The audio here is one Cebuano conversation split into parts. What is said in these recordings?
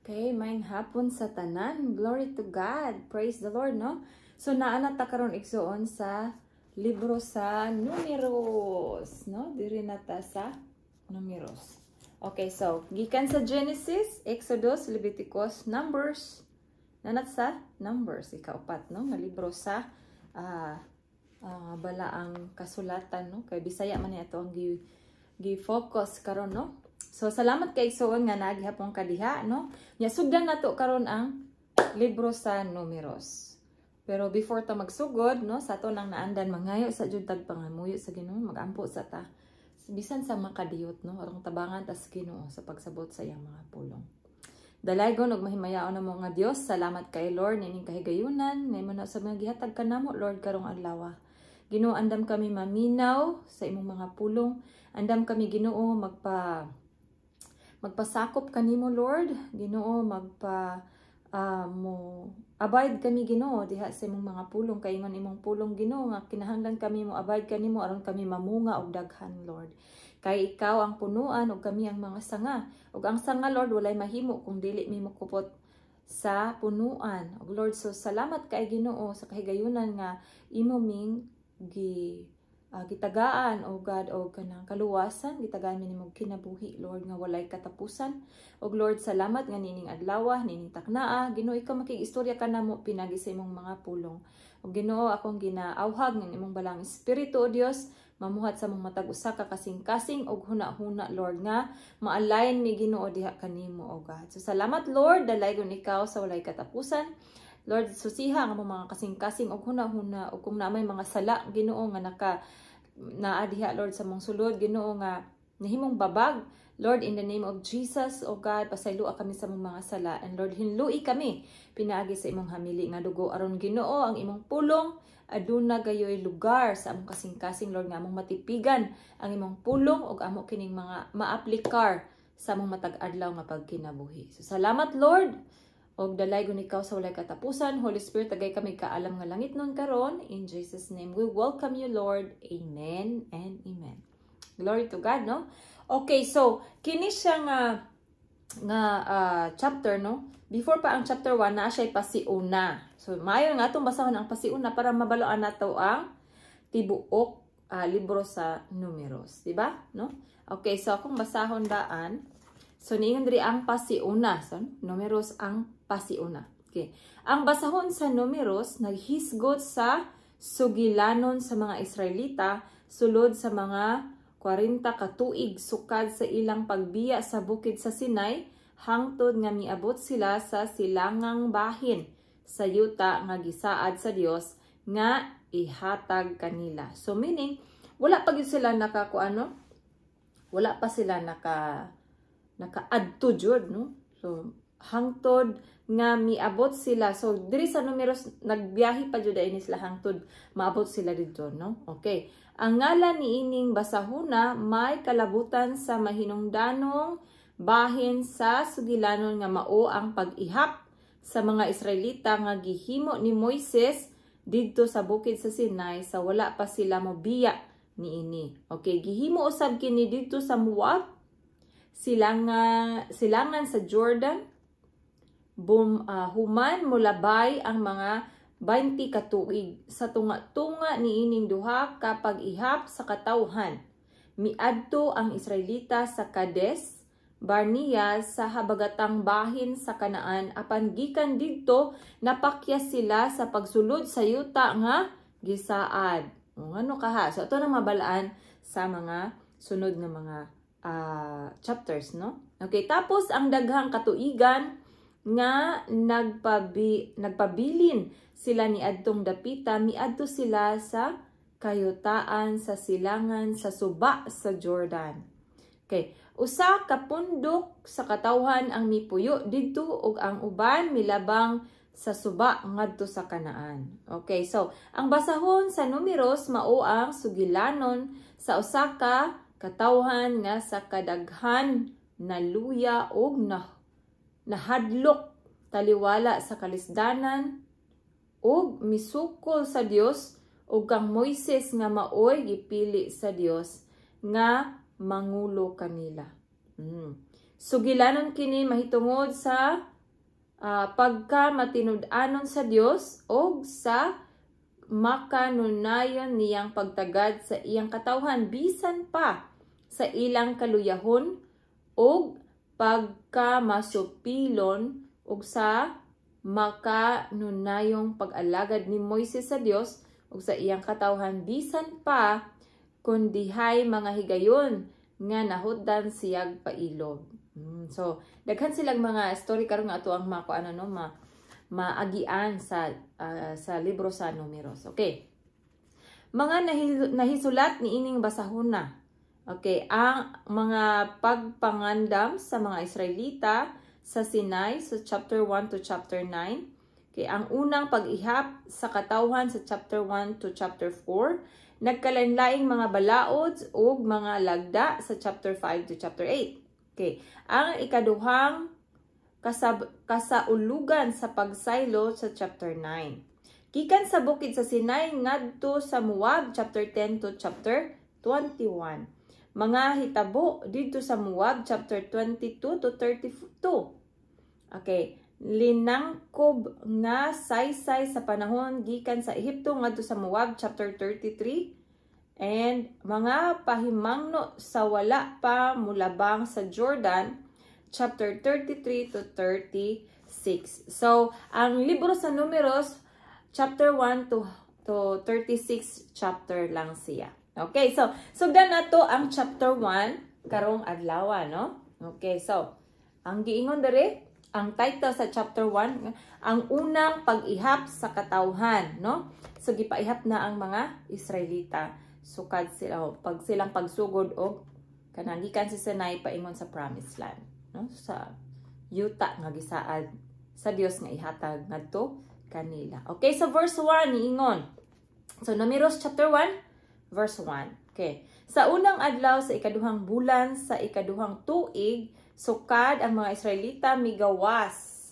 Okay, maayong hapon sa tanan. Glory to God. Praise the Lord, no? So naa na ta karon, igsuon, sa libro sa Numeros, no? Diri na ta sa Numeros. Okay, so gikan sa Genesis, Exodus, Leviticus, Numbers. Naa na ta sa Numbers, ikaupat, no? Nga libro sa balaang kasulatan, no? Kay Bisaya man ni ato ang gi focus karon, no? So salamat kay, igsuon, nga naa gihapon ka diha, no? Nya sugdan nato karon ang libro sa Numeros. Pero before ta magsugod, no, sa ato nang naandan, mangayo sa jud tag pangamuyo sa Ginoo, magampo sa ta. Bisan sa makadiyot, no, aron tabangan ta sa Ginoo sa pagsabot sa iyang mga pulong. Dalaygon ug mahimayaon namo nga Dios, salamat kay Lord nining kahigayunan nga imo na sa mga gihatag kanamo, Lord, karong adlaw. Ginoo, andam kami maminaw sa imong mga pulong. Andam kami, Ginoo, magpasakop kanimo, Lord. Ginoo, magpa mo abide kami, Ginoo, diha sa imong mga pulong, kay ingon imong pulong, Ginoo, nga kinahanglan kami mo abide kanimo aron kami mamunga og daghan, Lord. Kay ikaw ang punuan ug kami ang mga sanga, ug ang sanga, Lord, walay mahimo kung dili mi mokupot sa punuan. Ug Lord, so salamat kay, Ginoo, sa kahigayunan nga imo ming gitagaan, o God, og kanang kaluwasan, gitagaan mi nimo kinabuhi, Lord, nga walay katapusan. Og Lord, salamat nga nining adlaw, nining taknaa, Ginoo, ikaw makig-istorya kanamo pinagi sa imong mga pulong. Og Ginoo, akong ginaawhag ng imong Balaang Espiritu, o Dios, mamuhat sa mong matag usa ka kasing-kasing og huna-huna, Lord, nga ma-align mi, Ginoo, diha kanimo, o God. So salamat, Lord, dalaygon ikaw sa walay katapusan. Lord, susiha ang among mga kasing-kasing og huna-huna, ug kung naa may mga sala, Ginoo, nga naka naa diha, Lord, sa mong sulod, Ginoo, nga nahimong babag, Lord, in the name of Jesus, O God, pasayloa kami sa among mga sala. And Lord, hinlui kami pinaagi sa imong hamili nga dugo aron, Ginoo, ang imong pulong aduna gayoy lugar sa among kasing-kasing, Lord, nga among matipigan ang imong pulong ug amo kining mga maaplikar sa among matag adlaw nga pagkinabuhi. So salamat, Lord. Og dalaygon ikaw sa walay katapusan. Holy Spirit, tagay kami kaalam nga langitnon karon. In Jesus' name, we welcome you, Lord. Amen and amen. Glory to God, no? Okay, so kini siya nga chapter, no? Before pa ang chapter 1, naa siya pasiuna. So maayo nga atong basahon ang pasiuna para mabaloan nato ang tibuok libro sa Numeros, di ba? No? Okay, so akong basahon daan. So niingon diri ang pasiuna, so Numeros ang pasiuna. Okay. Ang basahon sa Numeros naghisgot sa sugilanon sa mga Israelita sulod sa mga 40 ka tuig sukad sa ilang pagbiya sa bukid sa Sinai hangtod nga miabot sila sa silangang bahin sa yuta nga gisaad sa Dios nga ihatag kanila. So meaning wala pa gyud sila naka ano, wala pa sila naka adto jud, no? So hangtod nga miabot sila. So diri sa Numeros, nagbiyahe pa jud ini sila hangtod maabot sila didto, no? Okay. Ang ngalan niining basahuna may kalabutan sa mahinungdanong bahin sa sugilanon nga mao ang pag-ihap sa mga Israelita nga gihimo ni Moises didto sa bukid sa Sinai sa wala pa sila mobiya niini. Okay, gihimo usab kini didto sa Moab, silangan sa Jordan, human molabay ang mga 20 ka tuig. Sa tunga-tunga niining duha ka pag-ihap sa katawhan, miadto ang Israelita sa Kades Barnea sa habagatang bahin sa Kanaan, apan gikan didto napakyas sila sa pagsulod sa yuta nga gisaad. O, ano kaha? So ato na mabalaan sa mga sunod nga mga chapters, no? Okay, tapos ang daghang katuigan nga nagpabilin sila ni adtong dapita, miadto sila sa kayutaan sa silangan sa suba sa Jordan. Okay, usa ka pundok sa katawhan ang mipuyo didto ug ang uban milabang sa suba ngadto sa Kanaan. Okay, so ang basahon sa Numeros mao ang sugilanon sa usa ka katawhan nga sa kadaghan naluya og nahadlok taliwala sa kalisdanan ug misukol sa Dios ug kang Moises nga maoy gipili sa Dios nga mangulo kanila. Sugilanon kini mahitungod sa Pagka matinud-anon sa Dios og sa makanunayon niyang pagtagad sa iyang katawhan bisan pa sa ilang kaluyahon og pagkamasupilon ug sa makanunayong pag-alagad ni Moises sa Dios ug sa iyang katawhan bisan pa kun dihay mga higayon nga nahutdan siyag pailob. So daghan silang mga story karon nga ato ang mako ano, no, maagian sa libro sa Numeros. Okay. Mga nahisulat ni ining basahon na. Okay, ang mga pagpangandam sa mga Israelita sa Sinai sa chapter 1 to chapter 9. Okay, ang unang pag-ihap sa katawhan sa chapter 1 to chapter 4, nagkalain-laing mga balaod ug mga lagda sa chapter 5 to chapter 8. Okay, ang ikaduhang kasaulugan sa pagsaylo sa chapter 9. Gikan sa bukid sa Sinai ngadto sa Moab, chapter 10 to chapter 21. Mga hitabo didto sa Moab, chapter 22 to 32. Okay, linangkob nga saysay sa panahon gikan sa Ehipto ngadto sa Moab, chapter 33, and mga pahimangno sa wala pa mulabang sa Jordan, chapter 33 to 36. So, ang libro sa Numeros, chapter 1 to 36 chapter lang siya. Okay, so sugdan nato ang chapter 1 karong adlaw, no? Okay, so ang giingon diri, ang title sa chapter 1, ang unang pag-ihap sa katawhan, no? So gipaihap na ang mga Israelita sukad sila, oh, pag silang pagsugod og kanang gikan sa Sinai paingon sa Promised Land, no? Sa yuta nga gisaad sa Dios nga ihatag ngadto kanila. Okay, so verse 1 niingon. So Numeros chapter 1 verse 1. Okay. Sa unang adlaw sa ikaduhang bulan sa ikaduhang tuig, sukad ang mga Israelita migawas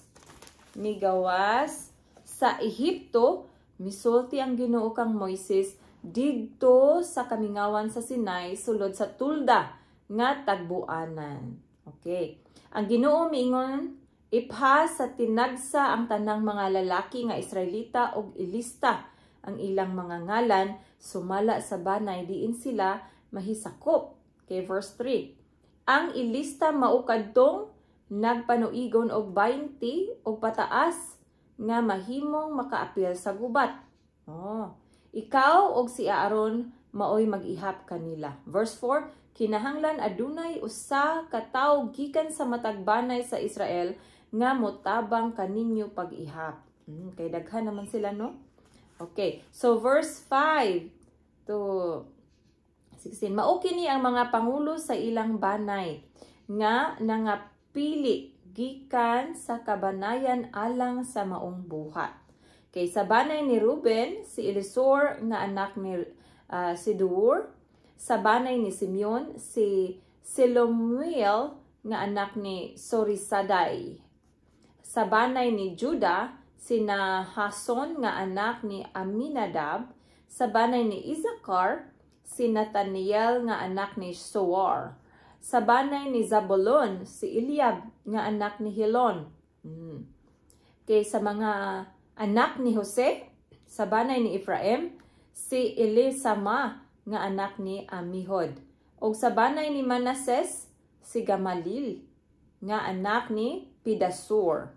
sa Ehipto, misulti ang Ginoo kang Moises didto sa kamingawan sa Sinai sulod sa tulda nga tagbuanan. Okay. Ang Ginoo miingon, "Ipha sa tinagsa ang tanang mga lalaki nga Israelita og ilista ang ilang mga ngalan sumala sa banay diin sila mahisakop." Okay, verse 3. Ang ilista mao kadtong nagpanuigon og 20 og pataas nga mahimong makaapil sa gubat. Oh. Ikaw og si Aaron maoy mag-ihap kanila. Verse 4, kinahanglan adunay usa ka tawo gikan sa matag banay sa Israel nga motabang kaninyo pag-ihap. Kay daghan naman sila, no? Okay, so verse 5 to 16. Mao kini ang mga pangulo sa ilang banay nga nangapili gikan sa kabanayan alang sa maong buhat. Okay, sa banay ni Ruben, si Elisur nga anak ni Sidur. Sa banay ni Simeon, si Selomuel nga anak ni Sorisaday. Sa banay ni Juda, si Nahason nga anak ni Aminadab. Sa banay ni Isakar, si Nathaniel nga anak ni Suar. Sa banay ni Zabulon, si Eliab nga anak ni Helon. Okay, sa mga anak ni Jose, sa banay ni Ephraim, si Elisama nga anak ni Amihod. Og sa banay ni Manases, si Gamalil nga anak ni Pidasur.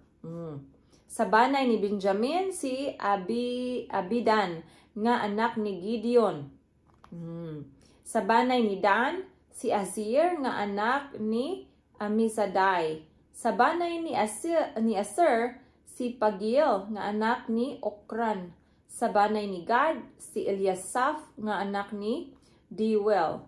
Sa banay ni Benjamin, si Abidan nga anak ni Gideon. Sa banay ni Dan, si Azir nga anak ni Amisaday. Sa banay ni Aser, si Pagiel nga anak ni Okran. Sa banay ni Gad, si Eliasaph nga anak ni Dewel.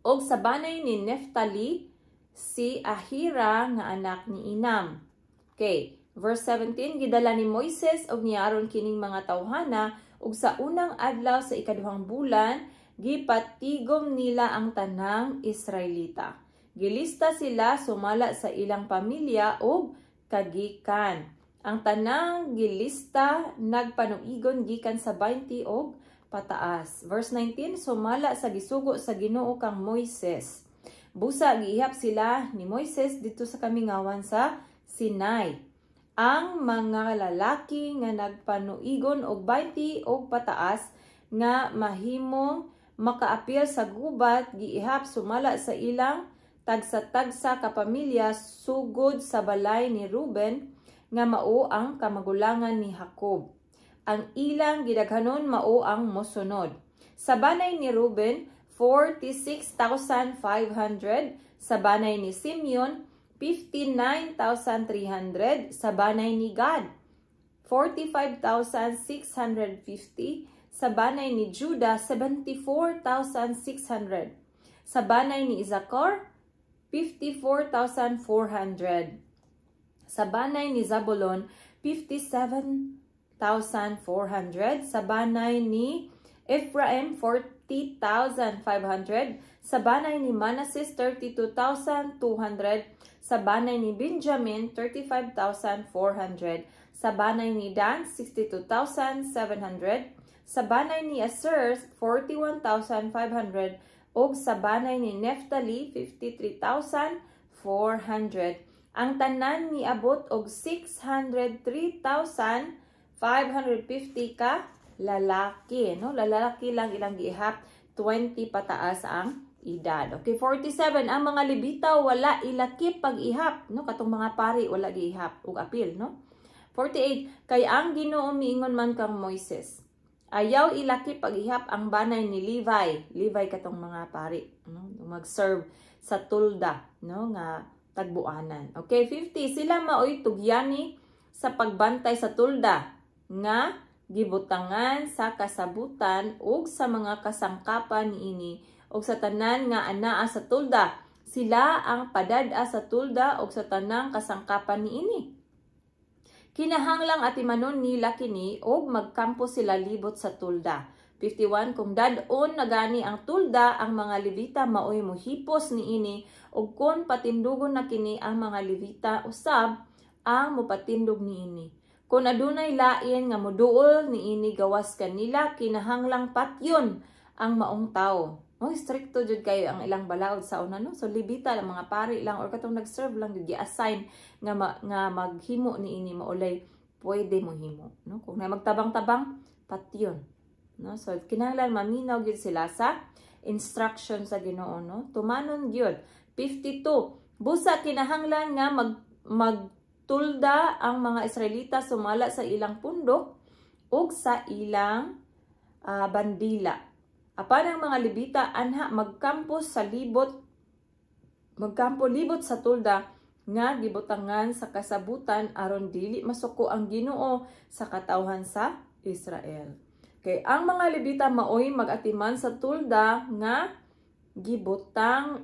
Og sa banay ni Neftali, si Ahira nga anak ni Inam. Okay, verse 17, gidala ni Moises og ni Aaron kining mga tawhana ug sa unang adlaw sa ikaduhang bulan gipatigom nila ang tanang Israelita. Gilista sila sumala sa ilang pamilya ug kagikan. Ang tanang gilista nagpanuigon gikan sa 20 og pataas. Verse 19, sumala sa gisugo sa Ginoo kang Moises. Busa giihap sila ni Moises dito sa kamingawan sa Sinai. Ang mga lalaki nga nagpanuigon og 20 og pataas nga mahimong makaapil sa gubat giihap sumala sa ilang tagsa-tagsa ka pamilya, sugod sa balay ni Ruben nga mao ang kamagulangan ni Jacob. Ang ilang gidaghanon mao ang mosunod. Sa banay ni Ruben, 46,500. Sa banay ni Simeon, 59,300. Sa banay ni Gad, 45,650. Sa banay ni Judah, 74,600. Sa banay ni Isakar, 54,400. Sa banay ni Zabulon, 57,400. Sa banay ni Ephraim, 40,500. Sa banay ni Manasseh, 32,200. Sa banay ni Benjamin, 35,400. Sa banay ni Dan, 62,700. Sa banay ni Aser, 41,500. Ug sa banay ni Neftali, 53,400. Ang tanan miabot og 603,550 ka lalaki, no? Lalaki lang ilang giihap, 20 pataas ang edad. Okay, 47, ang mga Levita wala ilakip pag-ihap, no? Katong mga pari wala giihap ug apil, no? 48, kay ang Ginoo miingon man kang Moises: "Ayaw ilakip pag-ihap ang banay ni Levi." Levi katong mga pari, no? Mag-serve sa tulda, no, nga tagbuanan. Okay, 50, sila maoy tugyani sa pagbantay sa tulda nga gibutangan sa kasabutan ug sa mga kasangkapan niini ug sa tanan nga anaa sa tulda. Sila ang padad-a sa tulda ug sa tanang kasangkapan niini. Kinahanglang atimanon nila kini ug magkampo sila libot sa tulda. 51, kung dad-on na gani ang tulda, ang mga Levita maoy mohipos niini, ug kon patindugon na kini, ang mga Levita usab ang mopatindog niini. Kung adunay lain nga moduol niini gawas kanila, kinahanglang patyon ang maong tawo. Oh, strikto jud kayo ang ilang balaod sa una, no. So Levita lang, mga pari lang or katong nag-serve lang jud gi-assign nga maghimo niini, maulay pwede mohimo, no. Kung na magtabang-tabang, patyon, no. So kinahanglan maminaw gyud sila sa instruction sa Ginoo, no. Tumanon gyud. 52, busa kinahanglan nga magtulda ang mga Israelita sumala sa ilang pundok ug sa ilang bandila. Apan ang mga Levita anha magkampo libot sa tulda nga gibutangan sa kasabutan aron dili masuko ang Ginoo sa katawhan sa Israel. Kay ang mga Levita maoy magatiman sa tulda nga gibutangan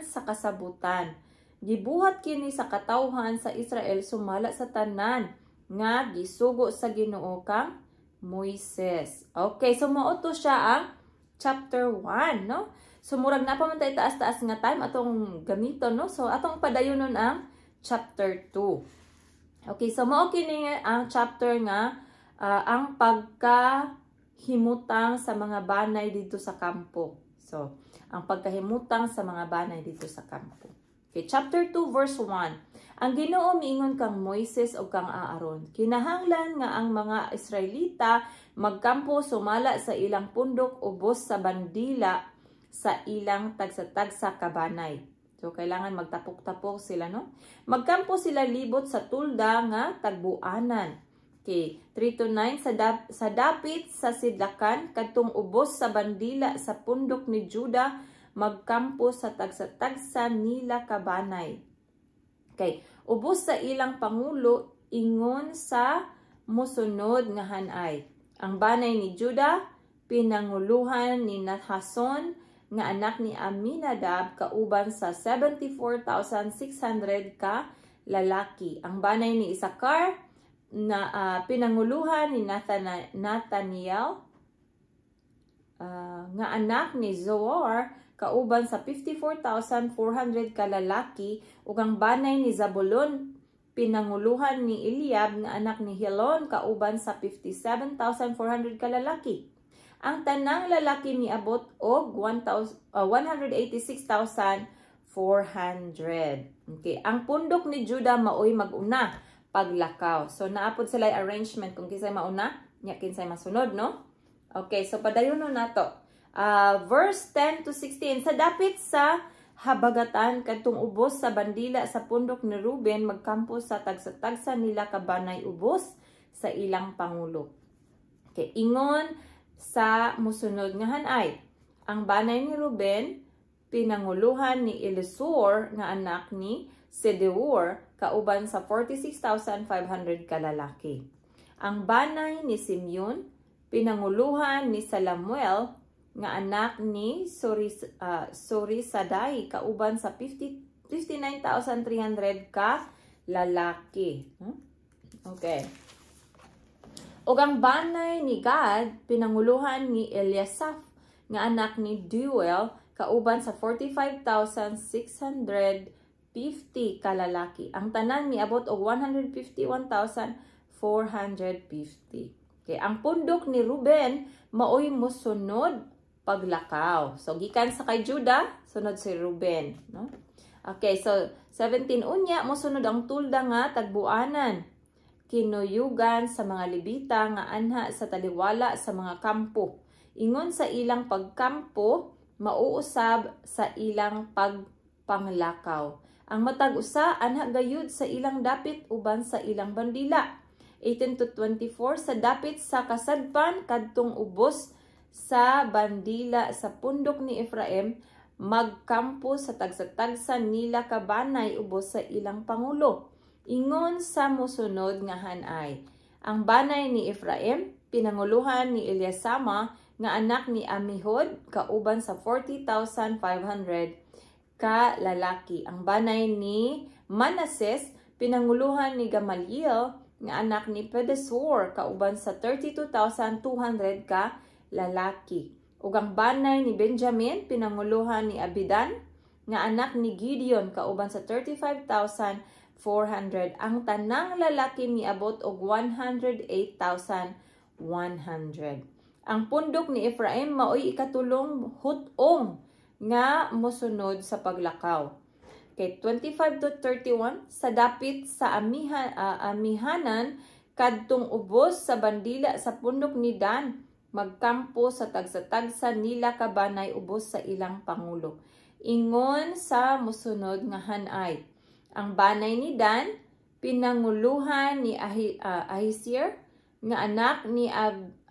sa kasabutan. Gibuhat kini sa katawhan sa Israel sumala sa tanan nga gisugo sa Ginoo kang Moises. Okay, so mao to siya ang chapter 1, no? So murag na pa man tayo taas-taas nga time atong gamiton, no? So atong padayonon ang chapter 2. Okay, so mao kini ang chapter nga ang pagkahimutang sa mga banay dito sa kampo. So, ang pagkahimutang sa mga banay dito sa kampo. Okay, chapter 2 verse 1. Ang Ginoo miingon kang Moises ug kang Aaron: "Kinahanglan nga ang mga Israelita magkampo sumala sa ilang pundok ubos sa bandila sa ilang tagsa-tagsa ka banay." So kailangan magtapok-tapok sila, no? Magkampo sila libot sa tulda nga tagbuanan. Okay, 3 to 9, sa dapit sa sidlakan kadtong ubos sa bandila sa pundok ni Juda magkampo sa tagsa-tagsa nila kabanay. Okay, ubos sa ilang pangulo ingon sa mosunod nga hanay. Ang banay ni Juda pinanguluhan ni Nahason nga anak ni Aminadab kauban sa 74,600 ka lalaki. Ang banay ni Isakar na pinanguluhan ni Nathaniel nga anak ni Zoar kauban sa 54,400 ka lalaki, ug ang banay ni Zabulon pinanguluhan ni Eliab nga anak ni Helon kauban sa 57,400 ka lalaki. Ang tanang lalaki miabot og 186,400. Okay, ang pundok ni Judah maoy mag-una paglakaw. So naa pod sila arrangement kung kinsay mauna, nya kinsay masunod, no? Okay, so padayon no nato. Verse 10 to 16, sa dapit sa habagatan kadtong ubos sa bandila sa pundok ni Ruben, magkampo sa tagsa-tagsa nila kabanay ubos sa ilang pangulo. Okay, ingon sa musunod nga hanay. Ang banay ni Ruben, pinanguluhan ni Elisur nga anak ni Sedeur, kauban sa 46,500 kalalaki. Ang banay ni Simeon, pinanguluhan ni Samuel nga anak ni Surisaday, kauban sa 59,300 ka lalaki. Okay. Ug ang banay ni Gad, pinanguluhan ni Eliasaph nga anak ni Deuel, kauban sa 45,650 kalalaki. Ang tanan miabot og 151,450. Okay, ang pundok ni Ruben maoy mosunod paglakaw. So gikan sa kay Judah, sunod si Ruben, no? Okay, so 17, unya mosunod ang tulda nga tagbuanan, kinuyugan sa mga Lebita nga anha sa taliwala sa mga kampo. Ingon sa ilang pagkampo, mauusab sa ilang pagpanglakaw. Ang matag usa anha gayud sa ilang dapit uban sa ilang bandila. 18 to 24, sa dapit sa kasadpan kadtong ubos sa bandila sa pundok ni Efraim, magkampo sa tagsa-tagsa nila kabanay ubos sa ilang pangulo. Ingon sa mosunod nga hanay. Ang banay ni Efraim, pinanguluhan ni Eliasama nga anak ni Amihud, kauban sa 40,500 ka lalaki. Ang banay ni Manases, pinanguluhan ni Gamaliel nga anak ni Pedesur, kauban sa 32,200 ka lalaki. Ug ang banay ni Benjamin, pinanguluhan ni Abidan nga anak ni Gideon, kauban sa 35,400. Ang tanang lalaki miabot og 108,100. Ang pundok ni Efraim maoy ikatulong hut-ong nga mosunod sa paglakaw. Okay, 25 to 31, sa dapit sa amihanan kadtong ubos sa bandila sa pundok ni Dan, magkampo sa tagsa-tagsa nila kabanay ubos sa ilang pangulo. Ingon sa mosunod nga hanay. Ang banay ni Dan, pinanguluhan ni Ahisir nga anak ni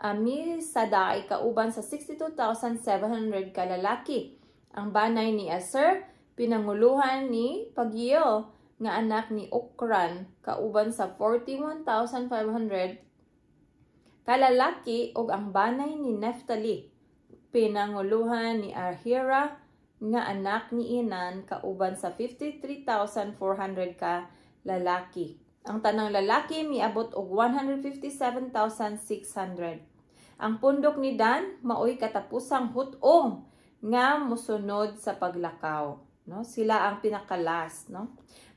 Amisaday, kauban sa 62,700 kalalaki. Ang banay ni Aser, pinanguluhan ni Pagiel nga anak ni Okran, kauban sa 41,500 kalalaki. Ug ang banay ni Neftali, pinanguluhan ni Ahira nga anak ni Inan, kauban sa 53,400 ka lalaki. Ang tanang lalaki miabot og 157,600. Ang pundok ni Dan maoy katapusang hut-ong nga mosunod sa paglakaw, no? Sila ang pinakalas, no?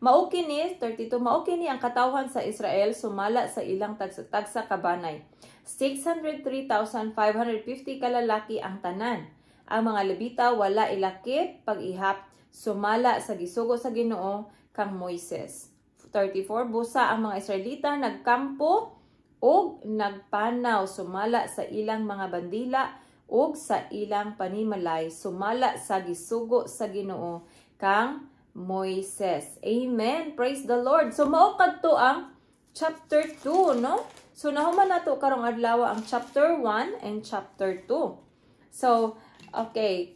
Mao kini, 32, mao kini ang katawhan sa Israel sumala sa ilang tagsa-tagsa kabanay. 603,550 kalalaki ang tanan. Ang mga Levita wala ilakip pag-ihap sumala sa gisugo sa Ginoo kang Moises. 34, busa ang mga Israelita nagkampo ug nagpanaw sumala sa ilang mga bandila ug sa ilang panimalay sumala sa gisugo sa Ginoo kang Moises. Amen. Praise the Lord. So mao kadto ang chapter 2, no? So nahuman nato karong adlaw ang chapter 1 and chapter 2. So, okay.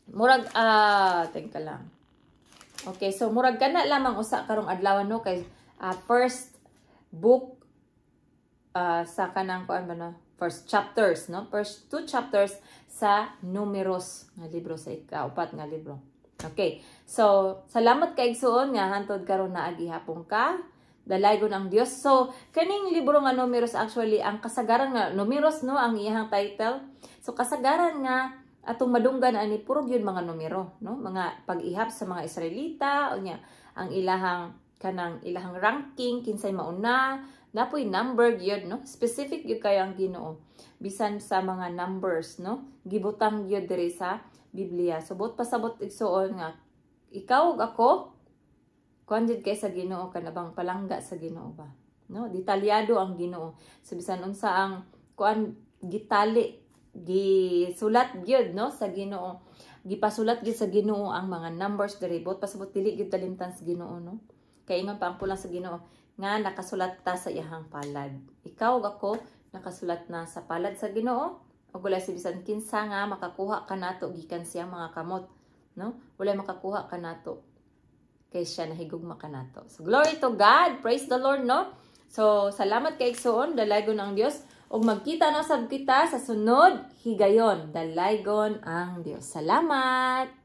Murag teka lang. Okay, so murag kana lamang usa karong adlaw, no, kay first book sa kanang kuan ba, no? First chapters, no? First two chapters sa Numeros nga libro, sa ikaupat nga libro. Okay. So, salamat kay igsuon nga hantod karon naa gihapon ka. Dalaygon ang Dios. So, kaning libro nga Numeros, actually ang kasagaran nga Numeros, no, ang iyang title. So, kasagaran nga atong madunggan ani puro gyud mga numero, no? Mga pag-ihap sa mga Israelita, unya ang ilahang kanang ilahang ranking, kinsay mauna, napoy number gyud, no? Specific gyud kayo ang Ginoo bisan sa mga numbers, no? Gibutang gyud diri sa Biblia. So buot pasabot, igsuon, nga Ikaw ug ako, kuan jud kay sa Ginoo, kanabang palangga sa Ginoo ba, no? Detalyado ang Ginoo. So bisan unsa ang kuan, gitali, gisulat gyud, no, sa Ginoo. Gipasulat gyud sa Ginoo ang mga numbers diri, but pasabot dili gyud talimtan sa Ginoo, no? Kay ingon pa ang pulong sa Ginoo nga nakasulat ta sa iyahang palad. Ikaw ug ako, nakasulat na sa palad sa Ginoo ug wala si bisan kinsa nga makakuha kanato gikan siyang mga kamot, no? Wala makakuha kanato kay siya nahigugma kanato. So glory to God, praise the Lord, no? So salamat kay igsoon, dalaygon ang Dios ug magkita na sab kita sa sunod higayon. Dalaygon ang Dios. Salamat.